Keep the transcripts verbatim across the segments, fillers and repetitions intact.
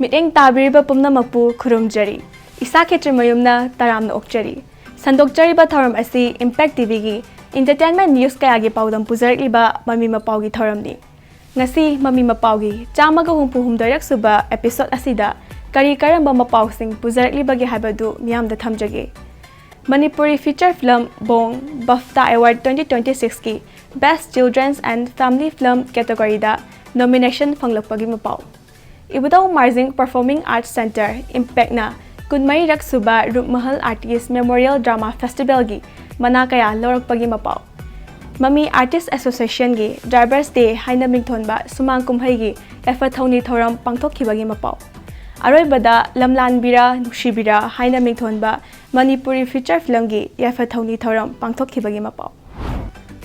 ꯃꯤꯠꯌꯦꯡ ꯇꯥꯕꯤꯔꯤꯕ ꯄꯨꯝꯅꯃꯛꯄꯨ ꯈꯨꯔꯨꯝꯖꯔꯤ꯫ ꯏꯁꯥ ꯈꯦꯇ꯭ꯔꯤꯃꯌꯨꯝꯅ ꯇꯔꯥꯝꯅ ꯑꯣꯛꯆꯔꯤ꯫ ꯁꯟꯗꯣꯛꯆꯔꯤꯕ ꯊꯧꯔꯝ ꯑꯁꯤ Impact ꯇꯤꯚꯤꯒꯤ entertainment news ꯀꯌꯥꯒꯤ ꯄꯥꯎꯗꯝ ꯄꯨꯖꯔꯛꯂꯤꯕ ꯃꯃꯤ ꯃꯄꯥꯎꯒꯤ ꯊꯧꯔꯝꯅꯤ꯫ ꯉꯁꯤ ꯃꯃꯤ ꯃꯄꯥꯎꯒꯤ ꯆꯥꯝꯃꯒ ꯍꯨꯝꯐꯨ ꯍꯨꯝꯗꯣꯏꯔꯛ ꯁꯨꯕ episode ꯑꯁꯤꯗ ꯀꯔꯤ ꯀꯔꯝꯕ ꯃꯄꯥꯎꯁꯤꯡ ꯄꯨꯖꯔꯛꯂꯤꯕꯒꯦ ꯍꯥꯏꯕꯗꯨ ꯃꯤꯌꯥꯝꯗ ꯊꯝꯖꯒꯦ꯫ Manipuri feature film ꯕꯣꯡ BAFTA Award twenty twenty six ꯀꯤ Best Children's and Family Film category the nomination ꯐꯪꯂꯛꯄꯒꯤ ꯃꯄꯥꯎ꯫ ꯏꯕꯨꯙꯧ Marjing Performing Arts Centre, Impact ꯅ ꯀꯨꯟꯃꯔꯤꯔꯛ ꯁꯨꯕ ꯔꯨꯞꯃꯍꯜ Artist Memorial Drama Festival ꯒꯤ ꯃꯅꯥ ꯀꯌꯥ ꯂꯧꯔꯛꯄꯒꯤ ꯃꯄꯥꯎ꯫ ꯃꯃꯤ Artist Association ꯒꯤ Drivers Day ꯍꯥꯏꯅ ꯃꯤꯡꯊꯣꯟꯕ ꯁꯨꯃꯥꯡ ꯀꯨꯝꯍꯩꯒꯤ ꯌꯥꯏꯐ ꯊꯧꯅꯤ ꯊꯧꯔꯝ ꯄꯥꯡꯊꯣꯛꯈꯤꯕꯒꯤ ꯃꯄꯥꯎ꯫ ꯑꯔꯣꯏꯕꯗ ꯂꯝꯂꯥꯟꯕꯤꯔꯥ ꯅꯨꯡꯁꯤꯕꯤꯔꯥ ꯍꯥꯏꯅ ꯃꯤꯡꯊꯣꯟꯕ ꯃꯅꯤꯄꯨꯔꯤ feature film ꯒꯤ ꯌꯥꯏꯐ ꯊꯧꯅꯤ ꯊꯧꯔꯝ ꯄꯥꯡꯊꯣꯛꯈꯤꯕꯒꯤ ꯃꯄꯥꯎ꯫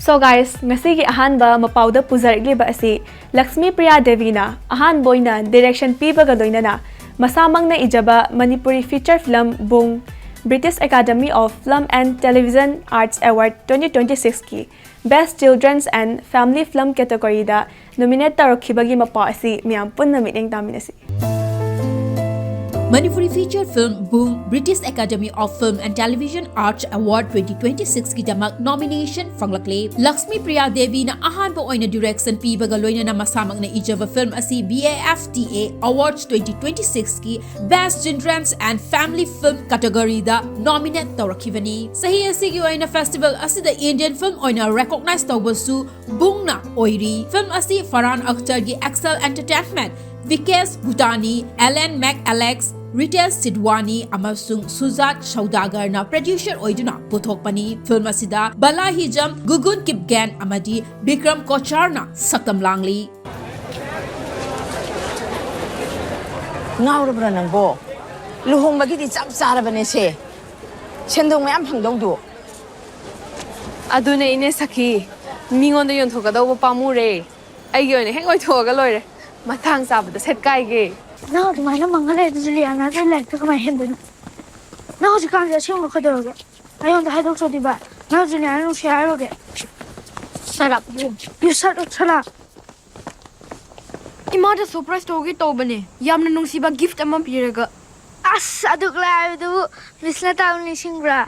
So guys, ꯉꯁꯤꯒꯤ ꯑꯍꯥꯟꯕ ꯃꯄꯥꯎꯗ ꯄꯨꯖꯔꯛꯂꯤꯕ ꯑꯁꯤ ꯂꯛꯁꯃꯤ ꯄ꯭ꯔꯤꯌꯥ ꯗꯦꯕꯤꯅ ꯑꯍꯥꯟꯕ ꯑꯣꯏꯅ direction ꯄꯤꯕꯒ ꯂꯣꯏꯅꯅ ꯃꯁꯥꯃꯛꯅ ꯏꯖꯕ Manipuri feature film ꯕꯨꯡ British Academy of Film and Television Arts Award twenty twenty six ꯀꯤ Best Children's and Family Film category the nominate ꯇꯧꯔꯛꯈꯤꯕꯒꯤ ꯃꯄꯥꯎ ꯑꯁꯤ ꯃꯤꯌꯥꯝ ꯄꯨꯟꯅ ꯃꯤꯠꯌꯦꯡ ꯇꯥꯃꯤꯟꯅꯁꯤ꯫ Manipuri feature film ꯕꯨꯡ British Academy of Film and Television Arts Award twenty twenty six ꯀꯤꯗꯃꯛ nomination ꯐꯪꯂꯛꯂꯦ꯫ Lakshmi Priya ꯗꯦꯕꯤꯅ ꯑꯍꯥꯟꯕ ꯑꯣꯏꯅ direction ꯄꯤꯕꯒ ꯂꯣꯏꯅꯅ ꯃꯁꯥꯃꯛꯅ ꯏꯖꯕ film ꯑꯁꯤ BAFTA Awards twenty twenty six ꯀꯤ Best Children's and Family Film category the nominate ꯇꯧꯔꯛꯈꯤꯕꯅꯤ꯫ ꯆꯍꯤ ꯑꯁꯤꯒꯤ ꯑꯣꯏꯅ festival ꯑꯁꯤꯗ Indian film ꯑꯣꯏꯅ recognize ꯇꯧꯕꯁꯨ ꯕꯨꯡꯅ ꯑꯣꯏꯔꯤ꯫ Film ꯑꯁꯤ ꯐꯔꯍꯥꯟ ꯑꯈꯇꯔꯒꯤ Excel Entertainment, ꯚꯤꯀꯦꯁ ꯚꯨꯇꯥꯅꯤ, ꯑꯦꯂꯦꯟ ꯃꯦꯛ ꯑꯦꯂꯦꯛꯁ, ꯔꯤꯇꯦꯁ ꯁꯤꯗꯋꯥꯅꯤ ꯑꯃꯁꯨꯡ ꯁꯨꯖꯥꯠ ꯁꯧꯗꯥꯒꯔꯅ producer ꯑꯣꯏꯗꯨꯅ ꯄꯨꯊꯣꯛꯄꯅꯤ꯫ Film ꯑꯁꯤꯗ ꯕꯂꯥ ꯍꯤꯖꯝ, ꯒꯨꯒꯨꯟ ꯀꯤꯞꯒꯦꯟ ꯑꯃꯗꯤ ꯕꯤꯀ꯭ꯔꯝ ꯀꯣꯆꯥꯔꯅ ꯁꯛꯇꯝ ꯂꯥꯡꯂꯤ꯫ ꯉꯥꯎꯔꯕ꯭ꯔꯥ ꯅꯪꯕꯣ? ꯂꯨꯍꯣꯡꯕꯒꯤꯗꯤ ꯆꯞ ꯆꯥꯔꯕꯅꯦ ꯁꯦ꯫ ꯁꯦꯟꯗꯣꯡ ꯃꯌꯥꯝ ꯐꯪꯗꯧꯗꯣ꯫ ꯑꯗꯨꯅꯦ ꯏꯅꯦ ꯁꯈꯤ, ꯃꯤꯉꯣꯟꯗ ꯌꯣꯟꯊꯣꯛꯀꯗꯧꯕ ꯄꯥꯝꯃꯨꯔꯦ꯫ ꯑꯩꯒꯤ ꯑꯣꯏꯅ ꯍꯦꯛ ꯑꯣꯏꯊꯣꯛꯑꯒ ꯂꯣꯏꯔꯦ꯫ ꯃꯇꯥꯡ ꯆꯥꯕꯗ ꯁꯦꯠꯀꯥꯏꯒꯦ꯫ ꯅꯪ ꯑꯗꯨꯃꯥꯏꯅ ꯃꯪꯉ ꯂꯩꯔꯗꯤ ꯖꯨꯂꯤꯌꯥꯅꯥꯗ ꯂꯥꯏꯔꯤꯛꯇ ꯀꯃꯥꯏꯅ ꯍꯦꯟꯗꯣꯏꯅꯣ? ꯅꯪ ꯍꯧꯖꯤꯛꯀꯥꯟꯁꯦ ꯑꯁꯦꯡꯕ ꯀꯩꯗꯧꯔꯒꯦ? ꯑꯩꯉꯣꯟꯗ ꯍꯥꯏꯗꯣꯛꯇ꯭ꯔꯗꯤ ꯚꯥꯏ, ꯅꯪ ꯖꯨꯂꯤꯌꯥꯅꯥ ꯅꯨꯡꯁꯤ ꯍꯥꯏꯔꯨꯔꯒꯦ꯫ Shut up, you. You shut up, shut up. ꯏꯃꯥꯗ ꯁꯔꯄ꯭ꯔꯥꯏꯁ ꯇꯧꯒꯦ ꯇꯧꯕꯅꯦ, ꯌꯥꯝꯅ ꯅꯨꯡꯁꯤꯕ ꯒꯤꯐ ꯑꯃ ꯄꯤꯔꯒ꯫ ꯑꯁ, ꯑꯗꯨꯛ ꯂꯥꯏꯕꯗꯨꯕꯨ ꯃꯤꯁꯅ ꯇꯥꯕ ꯅꯤꯡꯁꯤꯡꯕ꯭ꯔꯥ?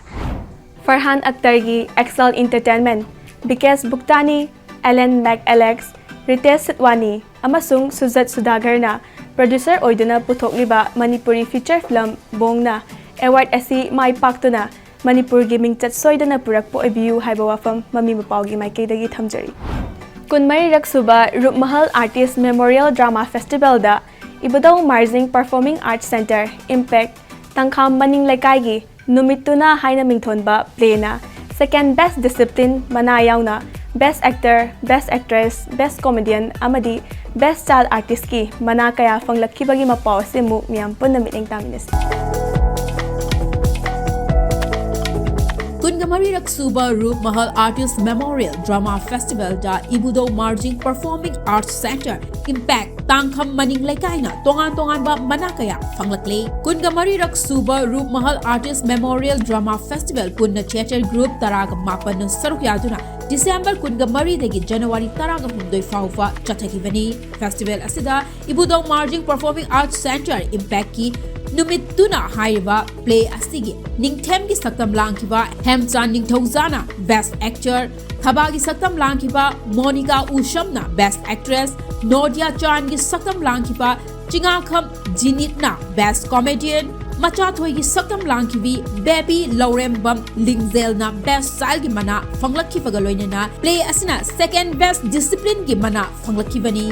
ꯐꯔꯍꯥꯟ ꯑꯛꯇꯔꯒꯤ ꯑꯦꯛꯁꯦꯜ ꯏꯟꯇꯔꯇꯦꯟꯃꯦꯟ, ꯕꯤꯀꯦꯁ ꯕꯨꯛꯇꯥꯅꯤ, ꯑꯦꯂꯦꯟ ꯃꯦꯛ ꯑꯦꯂꯦꯛꯁ, ꯔꯤꯇꯦꯁ ꯁꯤꯠꯋꯥꯅꯤ ꯑꯃꯁꯨꯡ ꯁꯨꯖꯠ ꯁꯨꯗꯥꯒꯔꯅ ꯄ꯭ꯔꯣꯗ꯭ꯌꯨꯁꯔ ꯑꯣꯏꯗꯨꯅ ꯄꯨꯊꯣꯛꯂꯤꯕ ꯃꯅꯤꯄꯨꯔꯤ ꯐꯤꯆꯔ ꯐꯤꯂꯝ ꯕꯣꯡꯅ ꯑꯦꯋꯥꯔꯗ ꯑꯁꯤ ꯃꯥꯏ ꯄꯥꯛꯇꯨꯅ ꯃꯅꯤꯄꯨꯔꯒꯤ ꯃꯤꯡꯆꯠ ꯁꯣꯏꯗꯅ ꯄꯨꯔꯛꯄ ꯑꯣꯏꯕꯤꯌꯨ ꯍꯥꯏꯕ ꯋꯥꯐꯝ ꯃꯃꯤ ꯃꯄꯥꯎꯒꯤ ꯃꯥꯏꯀꯩꯗꯒꯤ ꯊꯝꯖꯔꯤ꯫ ꯀꯨꯟꯃꯔꯤꯔꯛ ꯁꯨꯕ ꯔꯨꯞꯃꯍꯜ ꯑꯥꯔꯇꯤꯁ ꯃꯦꯃꯣꯔꯤꯌꯦꯜ ꯗ꯭ꯔꯥꯃꯥ ꯐꯦꯁꯇꯤꯚꯦꯜꯗ Ibudhou Marjing performing arts centre, ꯏꯝꯄꯦꯛ, ꯇꯥꯡꯈꯥꯝ ꯃꯅꯤꯡ ꯂꯩꯀꯥꯏꯒꯤ ꯅꯨꯃꯤꯠꯇꯨꯅ ꯍꯥꯏꯅ ꯃꯤꯡꯊꯣꯟꯕ ꯄ꯭ꯂꯦꯅ ꯁꯦꯀꯦꯟ ꯕꯦꯁ ꯗꯤꯁꯤꯄ꯭ꯂꯤꯟ ꯃꯅꯥ ꯌꯥꯎꯅ ꯕꯦꯁ ꯑꯦꯛꯇꯔ, ꯕꯦꯁ ꯑꯦꯛꯇ꯭ꯔꯦꯁ, ꯕꯦꯁ ꯀꯣꯃꯦꯗꯤꯌꯟ ꯑꯃꯗꯤ ꯕꯦꯁ ꯆꯥꯏꯜ ꯑꯥꯔꯇꯤꯁꯀꯤ ꯃꯅꯥ ꯀꯌꯥ ꯐꯪꯂꯛꯈꯤꯕꯒꯤ ꯃꯄꯥꯎ ꯑꯁꯤ ꯑꯃꯨꯛ ꯃꯤꯌꯥꯝ ꯄꯨꯟꯅ ꯃꯤꯠꯌꯦꯡ ꯇꯥꯃꯤꯟꯅꯁꯤ꯫ ꯀꯨꯟꯒ ꯃꯔꯤꯔꯛ ꯁꯨꯕ Rup Mahal artists memorial drama ꯐꯦꯁꯇꯤꯚꯦꯜꯗ Ibudhou Marjing performing arts centre, ꯏꯝꯄꯦꯛ, ꯇꯥꯡꯈꯝ ꯃꯅꯤꯡ ꯂꯩꯀꯥꯏꯅ ꯇꯣꯉꯥꯟ ꯇꯣꯉꯥꯟꯕ ꯃꯅꯥ ꯀꯌꯥ ꯐꯪꯂꯛꯂꯦ꯫ ꯀꯨꯟꯒ ꯃꯔꯤꯔꯛ ꯁꯨꯕ Rup Mahal artists memorial drama festival ꯄꯨꯟꯅ ꯊꯤꯌꯦꯇꯔ ꯒ꯭ꯔꯨꯞ ꯇꯔꯥꯒ ꯃꯥꯄꯟꯅ ꯁꯔꯨꯛ ꯌꯥꯗꯨꯅ ꯗꯤꯁꯦꯝꯕꯔ ꯀꯨꯟꯒ ꯃꯔꯤꯗꯒꯤ ꯖꯅꯋꯥꯔꯤ ꯇꯔꯥꯒ ꯍꯨꯝꯗꯣꯏ ꯐꯥꯎꯕ ꯆꯠꯊꯈꯤꯕꯅꯤ꯫ ꯐꯦꯁꯇꯤꯚꯦꯜ ꯑꯁꯤꯗ ꯏꯕꯨꯙꯧ ꯃꯥꯔꯖꯤꯡ ꯄꯔꯐꯣꯔꯃꯤꯡ ꯑꯥꯔꯠꯁ ꯁꯦꯟꯇꯔ, ꯏꯝꯄꯦꯛꯀꯤ ꯅꯨꯃꯤꯠꯇꯨꯅ ꯍꯥꯏꯔꯤꯕ ꯄ꯭ꯂꯦ ꯑꯁꯤꯒꯤ ꯅꯤꯡꯊꯦꯝꯒꯤ ꯁꯛꯇꯝ ꯂꯥꯡꯈꯤꯕ ꯍꯦꯝꯆꯥꯟ ꯅꯤꯡꯊꯧꯖꯥꯅ ꯕꯦꯁ ꯑꯦꯛꯇꯔ, ꯊꯕꯥꯒꯤ ꯁꯛꯇꯝ ꯂꯥꯡꯈꯤꯕ ꯃꯣꯅꯤꯀꯥ ꯎꯁꯝꯅ ꯕꯦꯁ ꯑꯦꯛꯇ꯭ꯔꯦꯁ, ꯅꯣꯗꯤꯌꯥ ꯆꯥꯟꯒꯤ ꯁꯛꯇꯝ ꯂꯥꯡꯈꯤꯕ ꯆꯤꯉꯥꯈꯝ ꯖꯤꯅꯤꯠꯅ ꯕꯦꯁ ꯀꯣꯃꯦꯗꯤꯌꯟ, ꯃꯆꯥꯊꯣꯏꯒꯤ ꯁꯛꯇꯝ ꯂꯥꯡꯈꯤꯕꯤ ꯕꯦꯕꯤ ꯂꯧꯔꯦꯝꯕꯝ ꯂꯤꯡꯖꯦꯜꯅ ꯕꯦꯁ ꯆꯥꯏꯜꯒꯤ ꯃꯅꯥ ꯐꯪꯂꯛꯈꯤꯕꯒ ꯂꯣꯏꯅꯅ ꯄ꯭ꯂꯦ ꯑꯁꯤꯅ ꯁꯦꯀꯦꯟ ꯕꯦꯁ ꯗꯤꯁꯤꯄ꯭ꯂꯤꯟꯒꯤ ꯃꯅꯥ ꯐꯪꯂꯛꯈꯤꯕꯅꯤ꯫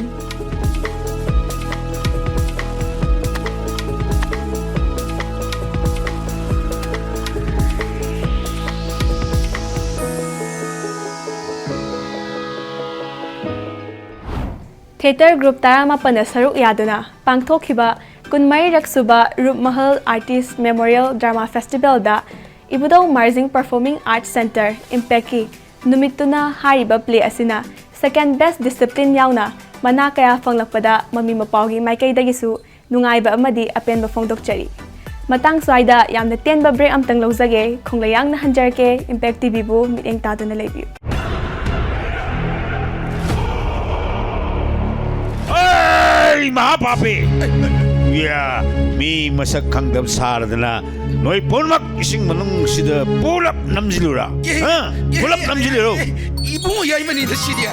ꯊꯤꯌꯦꯇꯔ ꯒ꯭ꯔꯨꯞ ꯇꯔꯥꯃꯥꯄꯟꯅ ꯁꯔꯨꯛ ꯌꯥꯗꯨꯅ ꯄꯥꯡꯊꯣꯛꯈꯤꯕ ꯀꯨꯟꯃꯔꯤꯔꯛ ꯁꯨꯕ ꯔꯨꯞꯃꯍꯜ ꯑꯥꯔꯇꯤꯁ ꯃꯦꯃꯣꯔꯤꯌꯦꯜ ꯗ꯭ꯔꯃꯥ ꯐꯦꯁꯇꯤꯚꯦꯜꯗ Ibudhou Marjing performing arts centre, ꯏꯝꯄꯦꯛꯀꯤ ꯅꯨꯃꯤꯠꯇꯨꯅ ꯍꯥꯏꯔꯤꯕ ꯄ꯭ꯂꯦ ꯑꯁꯤꯅ ꯁꯦꯀꯦꯟ ꯕꯦꯁ ꯗꯤꯁꯤꯄ꯭ꯂꯤꯟ ꯌꯥꯎꯅ ꯃꯅꯥ ꯀꯌꯥ ꯐꯪꯂꯛꯄꯗ ꯃꯃꯤ ꯃꯄꯥꯎꯒꯤ ꯃꯥꯏꯀꯩꯗꯒꯤꯁꯨ ꯅꯨꯡꯉꯥꯏꯕ ꯑꯃꯗꯤ ꯑꯄꯦꯟꯕ ꯐꯣꯡꯗꯣꯛꯆꯔꯤ꯫ ꯃꯇꯥꯡ ꯁ꯭ꯋꯥꯏꯗ ꯌꯥꯝꯅ ꯇꯦꯟꯕ ꯕ꯭ꯔꯦꯛ ꯑꯝꯇꯪ ꯂꯧꯖꯒꯦ꯫ ꯈꯣꯡꯂꯩꯌꯥꯡꯅ ꯍꯟꯖꯔꯛꯀꯦ꯫ ꯏꯝꯄꯦꯛ ꯇꯤꯚꯤꯕꯨ ꯃꯤꯠꯌꯦꯡ ꯇꯥꯗꯨꯅ ꯂꯩꯕꯤꯌꯨ꯫ ꯃꯍꯥ ꯄꯥꯄꯤ꯫ ꯌꯥ, ꯃꯤ ꯃꯁꯛ ꯈꯪꯗꯕ ꯁꯥꯔꯗꯅ ꯅꯣꯏ ꯄꯨꯝꯅꯃꯛ ꯏꯁꯤꯡ ꯃꯅꯨꯡꯁꯤꯗ ꯄꯨꯂꯞ ꯅꯝꯁꯤꯜꯂꯨꯔꯥ? ꯍꯥ? ꯄꯨꯂꯞ ꯅꯝꯁꯤꯜꯂꯨꯔꯣ? ꯏꯕꯨꯡꯉꯣ ꯌꯥꯏꯃꯅꯤꯗ ꯁꯤꯗꯤ꯫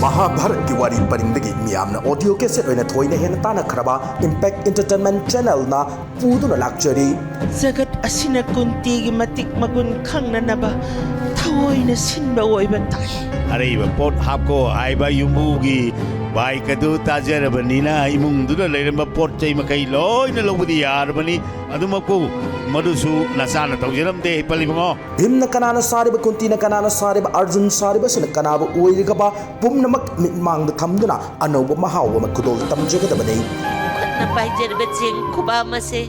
ꯃꯍꯥꯚꯥꯔꯠꯀꯤ ꯋꯥꯔꯤ ꯄꯔꯤꯡꯗꯒꯤ ꯃꯤꯌꯥꯝꯅ ꯑꯣꯗꯤꯑꯣ ꯀꯦꯁꯦꯠ ꯑꯣꯏꯅ ꯊꯣꯏꯅ ꯍꯦꯟꯅ ꯇꯥꯟꯅꯈ꯭ꯔꯕ ꯏꯝꯄꯦꯛ ꯏꯟꯇꯔꯇꯦꯟꯃꯦꯟ ꯆꯦꯅꯦꯜꯅ ꯄꯨꯗꯨꯅ ꯂꯥꯛꯆꯔꯤ꯫ ꯖꯒꯠ ꯑꯁꯤꯅ ꯀꯨꯟꯇꯤꯒꯤ ꯃꯇꯤꯛ ꯃꯒꯨꯟ ꯈꯪꯅꯅꯕ ꯊꯑꯣꯏꯅ ꯁꯤꯟꯕ ꯑꯣꯏꯕ ꯇꯥꯏ꯫ ꯑꯔꯩꯕ ꯄꯣꯠ ꯍꯥꯞꯀꯣ ꯍꯥꯏꯕ ꯌꯨꯝꯕꯨꯒꯤ ꯕꯥꯏꯛ ꯑꯗꯨ ꯇꯥꯖꯔꯕꯅꯤꯅ ꯏꯃꯨꯡꯗꯨꯗ ꯂꯩꯔꯝꯕ ꯄꯣꯠ ꯆꯩ ꯃꯈꯩ ꯂꯣꯏꯅ ꯂꯧꯕꯗꯤ ꯌꯥꯔꯕꯅꯤ꯫ ꯑꯗꯨꯃꯛꯄꯨ ꯃꯗꯨꯁꯨ ꯅꯆꯥꯅ ꯇꯧꯖꯔꯝꯗꯦ ꯄꯜꯂꯤꯕꯉꯣ꯫ ꯚꯤꯝꯅ ꯀꯅꯥꯅ ꯁꯥꯔꯤꯕ, ꯀꯨꯟꯇꯤꯅ ꯀꯅꯥꯅ ꯁꯥꯔꯤꯕ, ꯑꯔꯖꯨꯟ ꯁꯥꯔꯤꯕꯁꯤꯅ ꯀꯅꯥꯕꯨ ꯑꯣꯏꯔꯤꯒꯕ ꯄꯨꯝꯅꯃꯛ ꯃꯤꯠꯃꯥꯡꯗ ꯊꯝꯗꯨꯅ ꯑꯅꯧꯕ ꯃꯍꯥꯎ ꯑꯃ ꯈꯨꯗꯣꯜ ꯇꯝꯖꯒꯗꯕꯅꯤ꯫ ꯈꯨꯠꯅ ꯄꯥꯏꯖꯔꯤꯕ ꯆꯦꯡ ꯈꯨꯕꯥꯝ ꯑꯁꯦ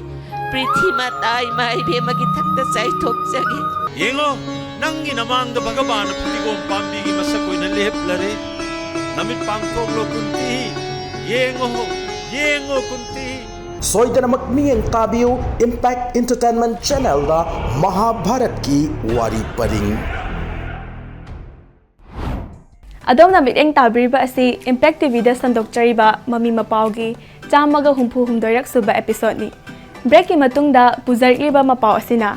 ꯄ꯭ꯔꯤꯊꯤ ꯃꯥꯇꯥ ꯏꯃꯥ ꯏꯕꯦꯝꯃꯒꯤ ꯊꯛꯇ ꯆꯥꯏꯊꯣꯛꯆꯒꯦ꯫ ꯌꯦꯡꯉꯣ, ꯅꯪꯒꯤ ꯅꯃꯥꯡꯗ ꯚꯒꯕꯥꯟꯅ ꯐꯗꯤꯒꯣꯝ ꯄꯥꯝꯕꯤꯒꯤ ꯃꯁꯛ ꯑꯣꯏꯅ ꯂꯦꯞꯂꯔꯦ꯫ ꯅꯃꯤꯠ ꯄꯥꯡꯊꯣꯛꯂꯣ ꯀꯨꯟꯇꯤ, ꯌꯦꯡꯉꯣ, ꯌꯦꯡꯉꯣ ꯀꯨꯟꯇꯤ꯫ ꯁꯣꯏꯗꯅꯃꯛ ꯃꯤꯠꯌꯦꯡ ꯇꯥꯕꯤꯌꯨ ꯏꯝꯄꯦꯛ ꯏꯟꯇꯔꯇꯦꯟꯃꯦꯟ ꯆꯦꯅꯦꯜꯗ ꯃꯍꯥꯚꯥꯔꯠꯀꯤ ꯋꯥꯔꯤ ꯄꯔꯤꯡ꯫ ꯑꯗꯣꯝꯅ ꯃꯤꯠꯌꯦꯡ ꯇꯥꯕꯤꯔꯤꯕ ꯑꯁꯤ ꯏꯝꯄꯦꯛ ꯇꯤꯚꯤꯗ ꯁꯟꯗꯣꯛꯆꯔꯤꯕ ꯃꯃꯤ ꯃꯄꯥꯎꯒꯤ ꯆꯥꯝꯃꯒ ꯍꯨꯝꯐꯨ ꯍꯨꯝꯗꯣꯏꯔꯛ ꯁꯨꯕ ꯑꯦꯄꯤꯁꯣꯗꯅꯤ꯫ ꯕ꯭ꯔꯦꯛꯀꯤ ꯃꯇꯨꯡꯗ ꯄꯨꯖꯔꯛꯂꯤꯕ ꯃꯄꯥꯎ ꯑꯁꯤꯅ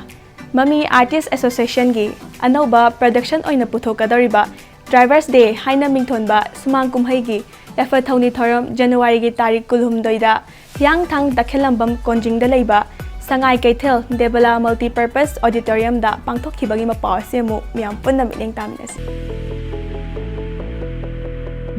ꯃꯃꯤ ꯑꯥꯔꯇꯤꯁ ꯑꯦꯁꯣꯁꯤꯌꯦꯁꯟꯒꯤ ꯑꯅꯧꯕ ꯄ꯭ꯔꯗꯛꯁꯟ ꯑꯣꯏꯅ ꯄꯨꯊꯣꯛꯀꯗꯧꯔꯤꯕ ꯗ꯭ꯔꯥꯏꯚꯔꯁ ꯗꯦ ꯍꯥꯏꯅ ꯃꯤꯡꯊꯣꯟꯕ ꯁꯨꯃꯥꯡ ꯀꯨꯝꯍꯩꯒꯤ ꯌꯥꯏꯐ ꯊꯧꯅꯤ ꯊꯧꯔꯝ ꯖꯅꯋꯥꯔꯤꯒꯤ ꯇꯥꯔꯤꯛ ꯀꯨꯟꯍꯨꯝꯗꯣꯏꯗ ꯍꯤꯌꯥꯡꯊꯥꯡ ꯇꯈꯦꯂꯝꯕꯝ ꯀꯣꯟꯖꯤꯡꯗ ꯂꯩꯕ ꯁꯉꯥꯏ ꯀꯩꯊꯦꯜ ꯗꯦꯕꯂꯥ ꯃꯜꯇꯤꯄꯔꯄꯁ ꯑꯣꯗꯤꯇꯣꯔꯤꯌꯝꯗ ꯄꯥꯡꯊꯣꯛꯈꯤꯕꯒꯤ ꯃꯄꯥꯎ ꯑꯁꯤ ꯑꯃꯨꯛ ꯃꯤꯌꯥꯝ ꯄꯨꯟꯅ ꯃꯤꯠꯌꯦꯡ ꯇꯥꯃꯤꯟꯅꯁꯤ꯫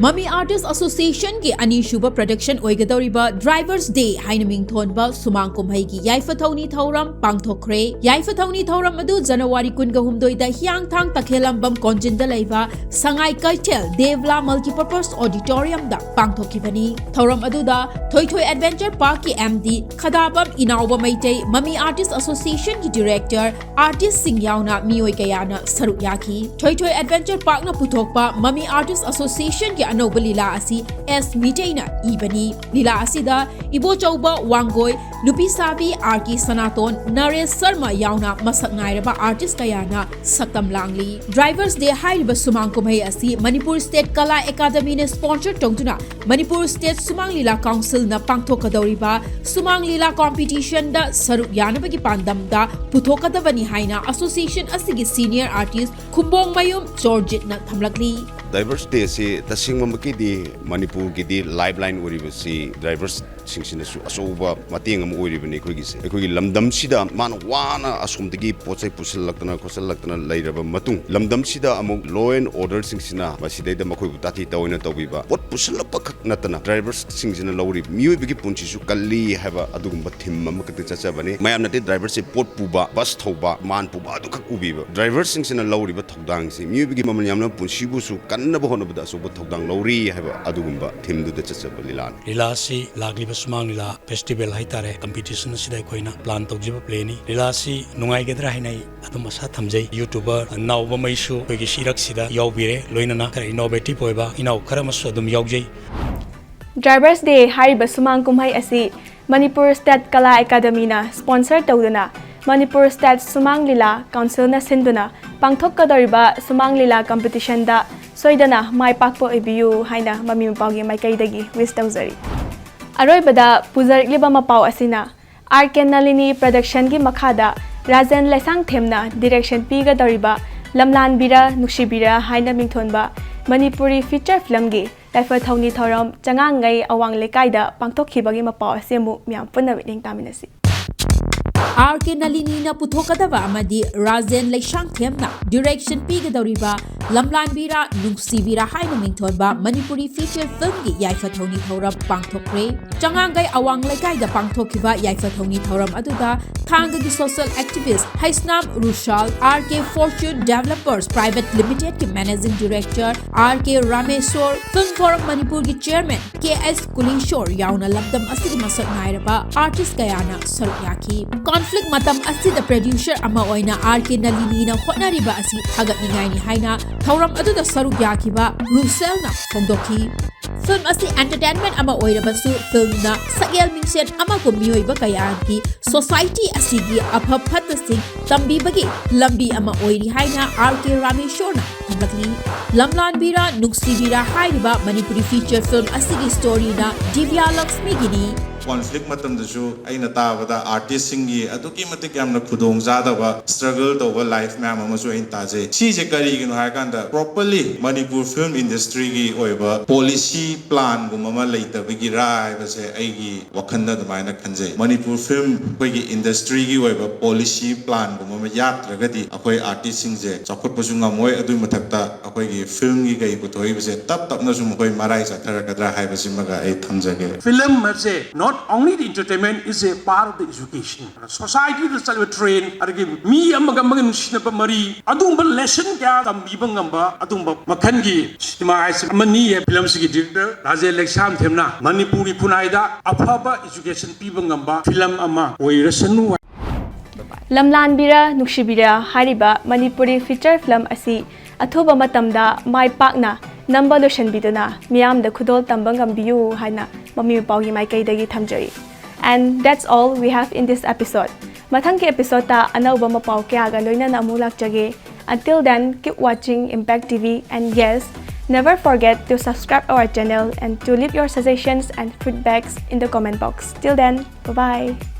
ꯃꯃꯤ ꯑꯥꯔꯇꯤꯁ ꯑꯁꯣꯁꯤꯌꯦꯁꯟꯒꯤ ꯑꯅꯤꯁꯨꯕ ꯄ꯭ꯔꯗꯛꯁꯟ ꯑꯣꯏꯒꯗꯧꯔꯤꯕ ꯗ꯭ꯔꯥꯏꯚꯔꯁ ꯗꯦ ꯍꯥꯏꯅ ꯃꯤꯡꯊꯣꯟꯕ ꯁꯨꯃꯥꯡ ꯀꯨꯝꯍꯩꯒꯤ ꯌꯥꯏꯐ ꯊꯧꯅꯤ ꯊꯧꯔꯝ ꯄꯥꯡꯊꯣꯛꯈ꯭ꯔꯦ꯫ ꯌꯥꯏꯐ ꯊꯧꯅꯤ ꯊꯧꯔꯝ ꯑꯗꯨ ꯖꯅꯋꯥꯔꯤ ꯀꯨꯟꯒ ꯍꯨꯝꯗꯣꯏꯗ ꯍꯤꯌꯥꯡꯊꯥꯡ ꯇꯈꯦꯂꯝꯕꯝ ꯀꯣꯟꯖꯤꯟꯗ ꯂꯩꯕ ꯁꯉꯥꯏ ꯀꯩꯊꯦꯜ ꯗꯦꯕꯂꯥ ꯃꯜꯇꯤꯄꯔꯄꯁ ꯑꯣꯗꯤꯇꯣꯔꯤꯌꯝꯗ ꯄꯥꯡꯊꯣꯛꯈꯤꯕꯅꯤ꯫ ꯊꯧꯔꯝ ꯑꯗꯨꯗ ꯊꯣꯏꯊꯣꯏ ꯑꯦꯗꯚꯦꯟꯆꯔ ꯄꯥꯔꯛꯀꯤ ꯑꯦꯝ ꯗꯤ ꯈꯗꯥꯕꯝ ꯏꯅꯥꯎꯕ ꯃꯩꯇꯩ, ꯃꯃꯤ ꯑꯥꯔꯇꯤꯁ ꯑꯁꯣꯁꯤꯌꯦꯁꯟꯒꯤ ꯗꯤꯔꯦꯛꯇꯔ, ꯑꯥꯔꯇꯤꯁꯁꯤꯡ ꯌꯥꯎꯅ ꯃꯤꯑꯣꯏ ꯀꯌꯥꯅ ꯁꯔꯨꯛ ꯌꯥꯈꯤ꯫ ꯊꯣꯏꯊꯣꯏ ꯑꯦꯗꯚꯦꯟꯆꯔ ꯄꯥꯔꯛꯅ ꯄꯨꯊꯣꯛꯄ ꯃꯃꯤ ꯑꯥꯔꯇꯤꯁ ꯑꯁꯣꯁꯤꯌꯦꯁꯟꯒꯤ ꯑꯅꯧꯕ ꯂꯤꯂꯥ ꯑꯁꯤ ꯑꯦꯁ ꯃꯤꯇꯩꯅ ꯏꯕꯅꯤ꯫ ꯂꯤꯂꯥ ꯑꯁꯤꯗ ꯏꯕꯣꯆꯧꯕ ꯋꯥꯡꯒꯣꯏ, ꯅꯨꯄꯤꯁꯥꯕꯤ ꯑꯥꯔ ꯀꯦ ꯁꯅꯥꯇꯣꯟ, ꯅꯔꯦꯁ ꯁꯔꯃ ꯌꯥꯎꯅ ꯃꯁꯛ ꯅꯥꯏꯔꯕ ꯑꯥꯔꯇꯤꯁ ꯀꯌꯥꯅ ꯁꯛꯇꯝ ꯂꯥꯡꯂꯤ꯫ ꯗ꯭ꯔꯥꯏꯚꯔꯁ ꯗꯦ ꯍꯥꯏꯔꯤꯕ ꯁꯨꯃꯥꯡ ꯀꯨꯝꯍꯩ ꯑꯁꯤ ꯃꯅꯤꯄꯨꯔ ꯁ꯭ꯇꯦꯠ ꯀꯂꯥ ꯑꯦꯀꯥꯗꯃꯤꯅ ꯁ꯭ꯄꯣꯟꯁꯔ ꯇꯧꯗꯨꯅ ꯃꯅꯤꯄꯨꯔ ꯁ꯭ꯇꯦꯠ ꯁꯨꯃꯥꯡ ꯂꯤꯂꯥ ꯀꯥꯎꯟꯁꯤꯜꯅ ꯄꯥꯡꯊꯣꯛꯀꯗꯧꯔꯤꯕ ꯁꯨꯃꯥꯡ ꯂꯤꯂꯥ ꯀꯣꯝꯄꯤꯇꯤꯁꯟꯗ ꯁꯔꯨꯛ ꯌꯥꯅꯕꯒꯤ ꯄꯥꯟꯗꯝꯗ ꯄꯨꯊꯣꯛꯀꯗꯕꯅꯤ ꯍꯥꯏꯅ ꯑꯁꯣꯁꯤꯌꯦꯁꯟ ꯑꯁꯤꯒꯤ ꯁꯤꯅꯤꯌꯔ ꯑꯥꯔꯇꯤꯁ ꯈꯨꯝꯕꯣꯡꯃꯌꯨꯝ ꯖꯣꯔꯖꯤꯠꯅ ꯊꯝꯂꯛꯂꯤ꯫ ꯗ꯭ꯔꯥꯏꯚꯔꯁ ꯗꯦ ꯑꯁꯤ ꯇꯁꯦꯡꯕꯃꯛꯀꯤꯗꯤ ꯃꯅꯤꯄꯨꯔꯒꯤꯗꯤ ꯂꯥꯏꯐ ꯂꯥꯏꯟ ꯑꯣꯏꯔꯤꯕꯁꯤ ꯗ꯭ꯔꯥꯏꯚꯔꯁꯁꯤꯡꯁꯤꯅꯁꯨ ꯑꯆꯧꯕ ꯃꯇꯦꯡ ꯑꯃ ꯑꯣꯏꯔꯤꯕꯅꯤ꯫ ꯑꯩꯈꯣꯏꯒꯤꯁꯦ, ꯑꯩꯈꯣꯏꯒꯤ ꯂꯝꯗꯝꯁꯤꯗ ꯃꯥꯅ ꯋꯥꯅ ꯑꯁꯣꯝꯗꯒꯤ ꯄꯣꯠ ꯆꯩ ꯄꯨꯁꯤꯜꯂꯛꯇꯅ ꯈꯣꯠꯆꯜꯂꯛꯇꯅ ꯂꯩꯔꯕ ꯃꯇꯨꯡ, ꯂꯝꯗꯝꯁꯤꯗ ꯑꯃꯨꯛ ꯂꯣ ꯑꯦꯟ ꯑꯣꯔꯗꯔꯁꯤꯡꯁꯤꯅ ꯃꯁꯤꯗꯩꯗ ꯃꯈꯣꯏꯕꯨ ꯇꯥꯊꯤ ꯇꯥꯑꯣꯏꯅ ꯇꯧꯕꯤꯕ, ꯄꯣꯠ ꯄꯨꯁꯤꯜꯂꯛꯄ ꯈꯛ ꯅꯠꯇꯅ ꯗ꯭ꯔꯥꯏꯚꯔꯁꯤꯡꯁꯤꯅ ꯂꯧꯔꯤꯕ ꯃꯤꯑꯣꯏꯕꯒꯤ ꯄꯨꯟꯁꯤꯁꯨ ꯀꯜꯂꯤ ꯍꯥꯏꯕ ꯑꯗꯨꯒꯨꯝꯕ ꯊꯤꯝ ꯑꯃꯈꯛꯇ ꯆꯠꯆꯕꯅꯤ꯫ ꯃꯌꯥꯝꯅꯗꯤ ꯗ꯭ꯔꯥꯏꯚꯔꯁꯦ ꯄꯣꯠ ꯄꯨꯕ, ꯕꯁ ꯊꯧꯕ, ꯃꯥꯟ ꯄꯨꯕ ꯑꯗꯨꯈꯛ ꯎꯕꯤꯕ꯫ ꯗ꯭ꯔꯥꯏꯚꯔꯁꯤꯡꯁꯤꯅ ꯂꯧꯔꯤꯕ ꯊꯧꯗꯥꯡꯁꯤ ꯃꯤꯑꯣꯏꯕꯒꯤ ꯃꯃꯜ ꯌꯥꯝꯂꯕ ꯄꯨꯟꯁꯤꯕꯨꯁꯨ ꯀꯟꯅꯕ ꯍꯣꯠꯅꯕꯗ ꯑꯆꯧꯕ ꯊꯧꯗꯥꯡ ꯂꯧꯔꯤ ꯍꯥꯏꯕ ꯑꯗꯨꯒꯨꯝꯕ ꯊꯤꯝꯗꯨꯗ ꯆꯠꯆꯕ ꯂꯤꯂꯥꯅꯤ꯫ ꯂꯤꯂꯥ ꯑꯁꯤ ꯂꯥꯛꯂꯤꯕ ꯁꯨꯃꯥꯡ ꯂꯤꯂꯥ ꯐꯦꯁꯇꯤꯚꯦꯜ ꯍꯥꯏꯇꯥꯔꯦ, ꯀꯝꯄꯤꯇꯤꯁꯟ ꯑꯁꯤꯗ ꯑꯩꯈꯣꯏꯅ ꯄ꯭ꯂꯥꯟ ꯇꯧꯖꯕ ꯄ꯭ꯂꯦꯅꯤ꯫ ꯂꯤꯂꯥ ꯑꯁꯤ ꯅꯨꯡꯉꯥꯏꯒꯗ꯭ꯔꯥ ꯍꯥꯏꯅ ꯑꯩ ꯑꯗꯨꯝ ꯑꯁꯥ ꯊꯝꯖꯩ꯫ ꯌꯨꯇ꯭ꯌꯨꯕꯔ ꯅꯥꯎꯕꯃꯩꯁꯨ ꯑꯩꯈꯣꯏꯒꯤ ꯁꯤ ꯏꯔꯛꯁꯤꯗ ꯌꯥꯎꯕꯤꯔꯦ, ꯂꯣꯏꯅꯅ ꯈꯔ ꯏꯅꯣꯚꯦꯇꯤꯚ ꯑꯣꯏꯕ ꯏꯅꯥꯎ ꯈꯔ ꯑꯃꯁꯨ ꯑꯗꯨꯝ ꯌꯥꯎꯖꯩ꯫ ꯗ꯭ꯔꯥꯏꯚꯔꯁ ꯗꯦ ꯍꯥꯏꯔꯤꯕ ꯁꯨꯃꯥꯡ ꯀꯨꯝꯍꯩ ꯑꯁꯤ ꯃꯅꯤꯄꯨꯔ ꯁ꯭ꯇꯦꯠ ꯀꯂꯥ ꯑꯦꯀꯥꯗꯃꯤꯅ ꯁ꯭ꯄꯣꯟꯁꯔ ꯇꯧꯗꯨꯅ ꯃꯅꯤꯄꯨꯔ ꯁ꯭ꯇꯦꯠ ꯁꯨꯃꯥꯡ ꯂꯤꯂꯥ ꯀꯥꯎꯟꯁꯤꯜꯅ ꯁꯤꯟꯗꯨꯅ ꯄꯥꯡꯊꯣꯛꯀꯗꯧꯔꯤꯕ ꯁꯨꯃꯥꯡ ꯂꯤꯂꯥ ꯀꯝꯄꯤꯇꯤꯁꯟꯗ ꯁꯣꯏꯗꯅ ꯃꯥꯏ ꯄꯥꯛꯄ ꯑꯣꯏꯕꯤꯌꯨ ꯍꯥꯏꯅ ꯃꯃꯤ ꯃꯄꯥꯒꯤ ꯃꯥꯏꯀꯩꯗꯒꯤ ꯋꯤꯁ ꯇꯧꯖꯔꯤ꯫ ꯑꯔꯣꯏꯕꯗ ꯄꯨꯖꯔꯛꯂꯤꯕ ꯃꯄꯥꯎ ꯑꯁꯤꯅ ꯑꯥꯔ ꯀꯦ ꯅꯂꯤꯅꯤ ꯄ꯭ꯔꯗꯛꯁꯟꯒꯤ ꯃꯈꯥꯗ ꯔꯥꯖꯦꯟ ꯂꯩꯁꯥꯡꯊꯦꯝꯅ ꯗꯤꯔꯦꯛꯁꯟ ꯄꯤꯒꯗꯧꯔꯤꯕ ꯂꯝꯂꯥꯟꯕꯤꯔ ꯅꯨꯡꯁꯤꯕꯤꯔ ꯍꯥꯏꯅ ꯃꯤꯡꯊꯣꯟꯕ ꯃꯅꯤꯄꯨꯔꯤ ꯐꯤꯆꯔ ꯐꯤꯂꯝꯒꯤ ꯌꯥꯏꯐ ꯊꯧꯅꯤ ꯊꯧꯔꯝ ꯆꯉꯥꯡꯉꯩ ꯑꯋꯥꯡ ꯂꯩꯀꯥꯏꯗ ꯄꯥꯡꯊꯣꯛꯈꯤꯕꯒꯤ ꯃꯄꯥꯎ ꯑꯁꯤ ꯑꯃꯨꯛ ꯃꯌꯥꯝ ꯄꯨꯟꯅ ꯃꯤꯠꯌꯦꯡ ꯇꯥꯃꯤꯟꯅꯁꯤ꯫ ꯑꯥꯔ ꯀꯦ ꯅꯂꯤꯅꯤꯅ ꯄꯨꯊꯣꯛꯀꯗꯕ ꯑꯃꯗꯤ ꯔꯥꯖꯦꯟ ꯂꯩꯁꯥꯡꯊꯦꯝꯅ ꯗꯤꯔꯦꯛꯁꯟ ꯄꯤꯒꯗꯧꯔꯤꯕ ꯂꯝꯂꯥꯟꯕꯤꯔ ꯅꯨꯡꯁꯤꯕꯤꯔ ꯍꯥꯏꯅ ꯃꯤꯡꯊꯣꯟꯕ ꯃꯅꯤꯄꯨꯔꯤ ꯐꯤꯆꯔ ꯐꯤꯂꯝꯒꯤ ꯌꯥꯏꯐ ꯊꯧꯅꯤ ꯊꯧꯔꯝ ꯄꯥꯡꯊꯣꯛꯈ꯭ꯔꯦ꯫ ꯆꯉꯥꯡꯒꯩ ꯑꯋꯥꯡ ꯂꯩꯀꯥꯏꯗ ꯄꯥꯡꯊꯣꯛꯈꯤꯕ ꯌꯥꯏꯐ ꯊꯧꯅꯤ ꯊꯧꯔꯝ ꯑꯗꯨꯗ ꯊꯥꯡꯒꯒꯤ social activist Heisnam ꯔꯨꯁꯥꯜ, R K Fortune Developers Private Limited ꯀꯤ Managing Director R K Rameswar, Film Forum ꯃꯅꯤꯄꯨꯔꯒꯤ Chairman K S ꯀꯨꯂꯦꯁꯣꯔ ꯌꯥꯎꯅ ꯂꯝꯗꯝ ꯑꯁꯤꯒꯤ ꯃꯁꯛ ꯅꯥꯏꯔꯕ artist ꯀꯌꯥꯅ ꯁꯔꯨꯛ ꯌꯥꯈꯤ꯫ Conflict ꯃꯇꯝ ꯑꯁꯤꯗ producer ꯑꯃ ꯑꯣꯏꯅ R K ꯅꯂꯤꯅꯤꯅ ꯍꯣꯠꯅꯔꯤꯕ ꯑꯁꯤ ꯊꯥꯒꯠꯅꯤꯡꯉꯥꯏꯅꯤ ꯍꯥꯏꯅ ꯊꯧꯔꯝ ꯑꯗꯨꯗ ꯁꯔꯨꯛ ꯌꯥꯈꯤꯕ ꯔꯨꯁꯦꯜꯅ ꯐꯣꯡꯗꯣꯛꯈꯤ꯫ Film ꯑꯁꯤ entertainment ꯑꯃ ꯑꯣꯏꯔꯕꯁꯨ, film ꯅ ꯁꯛꯍꯦꯜ ꯃꯤꯡꯁꯦꯜ ꯑꯃꯒꯨꯝ ꯃꯤꯑꯣꯏꯕ ꯀꯌꯥꯒꯤ society ꯑꯁꯤꯒꯤ ꯑꯐ ꯐꯠꯇꯁꯤꯡ ꯇꯝꯕꯤꯕꯒꯤ ꯂꯝꯕꯤ ꯑꯃ ꯑꯣꯏꯔꯤ ꯍꯥꯏꯅ R K ꯔꯥꯃꯦꯁꯣꯔꯅ ꯊꯝꯂꯛꯂꯤ꯫ ꯂꯝꯂꯥꯟꯕꯤꯔꯥ ꯅꯨꯡꯁꯤꯕꯤꯔꯥ ꯍꯥꯏꯔꯤꯕ ꯃꯅꯤꯄꯨꯔꯤ feature film ꯑꯁꯤꯒꯤ story ꯅ ꯗꯤꯕ꯭ꯌꯥ ꯂꯛꯁꯃꯤꯒꯤꯅꯤ꯫ Conflict ꯃꯇꯝꯗꯁꯨ ꯑꯩꯅ ꯇꯥꯕꯗ artist ꯁꯤꯡꯒꯤ ꯑꯗꯨꯛꯀꯤ ꯃꯇꯤꯛ ꯌꯥꯝꯅ ꯈꯨꯗꯣꯡ ꯆꯥꯗꯕ struggle ꯇꯧꯕ life ꯃꯌꯥꯝ ꯑꯃꯁꯨ ꯑꯩꯅ ꯇꯥꯖꯩ꯫ ꯁꯤꯁꯦ ꯀꯔꯤꯒꯤꯅꯣ ꯍꯥꯏ ꯀꯥꯟꯗ, properly ꯃꯅꯤꯄꯨꯔ film industry ꯒꯤ ꯑꯣꯏꯕ policy plan ꯒꯨꯝꯕ ꯑꯃ ꯂꯩꯇꯕꯒꯤꯔꯥ ꯍꯥꯏꯕꯁꯦ ꯑꯩꯒꯤ ꯋꯥꯈꯜꯗ ꯑꯗꯨꯃꯥꯏꯅ ꯈꯟꯖꯩ꯫ ꯃꯅꯤꯄꯨꯔ film ꯑꯩꯈꯣꯏꯒꯤ industry ꯒꯤ ꯑꯣꯏꯕ policy plan ꯒꯨꯝꯕ ꯑꯃ ꯌꯥꯠꯇ꯭ꯔꯒꯗꯤ ꯑꯩꯈꯣꯏ artist ꯁꯤꯡꯁꯦ ꯆꯥꯎꯈꯠꯄꯁꯨ ꯉꯝꯃꯣꯏ꯫ ꯑꯗꯨꯒꯤ ꯃꯊꯛꯇ ꯑꯩꯈꯣꯏꯒꯤ film ꯒꯤ ꯀꯩ ꯄꯨꯊꯣꯛꯏꯕꯁꯦ ꯇꯞ ꯇꯞꯅꯁꯨ ꯃꯈꯣꯏ ꯃꯔꯥꯏ ꯆꯠꯊꯔꯛꯀꯗ꯭ꯔꯥ ꯍꯥꯏꯕꯁꯤꯃꯒ ꯑꯩ ꯊꯝꯖꯒꯦ꯫ Film ꯍꯥꯏꯕꯁꯦ not only the entertainment, is a part of the education. Society ꯗ ꯆꯠꯂꯤꯕ trend, ꯑꯗꯒꯤ ꯃꯤ ꯑꯃꯒ ꯑꯃꯒ ꯅꯨꯡꯁꯤꯅꯕ ꯃꯔꯤ, ꯑꯗꯨꯒꯨꯝꯕ lesson ꯀꯌꯥ ꯇꯝꯕꯤꯕ ꯉꯝꯕ ꯑꯗꯨꯒꯨꯝꯕ ꯃꯈꯜꯒꯤ cinema ꯍꯥꯏꯁꯦ ꯑꯃꯅꯤ꯫ Film ꯁꯤꯒꯤ director ꯔꯥꯖꯦꯟ ꯂꯩꯁꯥꯝꯊꯦꯝꯅ ꯃꯅꯤꯄꯨꯔꯒꯤ ꯈꯨꯟꯅꯥꯏꯗ ꯑꯐꯕ education ꯄꯤꯕ ꯉꯝꯕ film ꯑꯃ ꯑꯣꯏꯔꯁꯅꯨ꯫ ꯂꯝꯂꯥꯟꯕꯤꯔ ꯅꯨꯡꯁꯤꯕꯤꯔ ꯍꯥꯏꯔꯤꯕ ꯃꯅꯤꯄꯨꯔꯤ feature film ꯑꯁꯤ ꯑꯊꯨꯕ ꯃꯇꯝꯗ ꯃꯥꯏ ꯄꯥꯛꯅ ꯅꯝꯕ ꯂꯣꯏꯁꯤꯟꯕꯤꯗꯨꯅ ꯃꯤꯌꯥꯝꯗ ꯈꯨꯗꯣꯜ ꯇꯝꯕ ꯉꯝꯕꯤꯌꯨ ꯍꯥꯏꯅ ꯃꯃꯤ ꯃꯄꯥꯎꯒꯤ ꯃꯥꯏꯀꯩꯗꯒꯤ ꯊꯝꯖꯔꯤ꯫ And that's all we have in this episode. ꯃꯊꯪꯒꯤ episode ꯇ ꯑꯅꯧꯕ ꯃꯄꯥꯎ ꯀꯌꯥꯒ ꯂꯣꯏꯅꯅ ꯑꯃꯨꯛ ꯂꯥꯛꯆꯒꯦ꯫ Until then, keep watching Impact T V and yes, never forget to subscribe our channel and to leave your suggestions and feedbacks in the comment box. Till then, bye bye.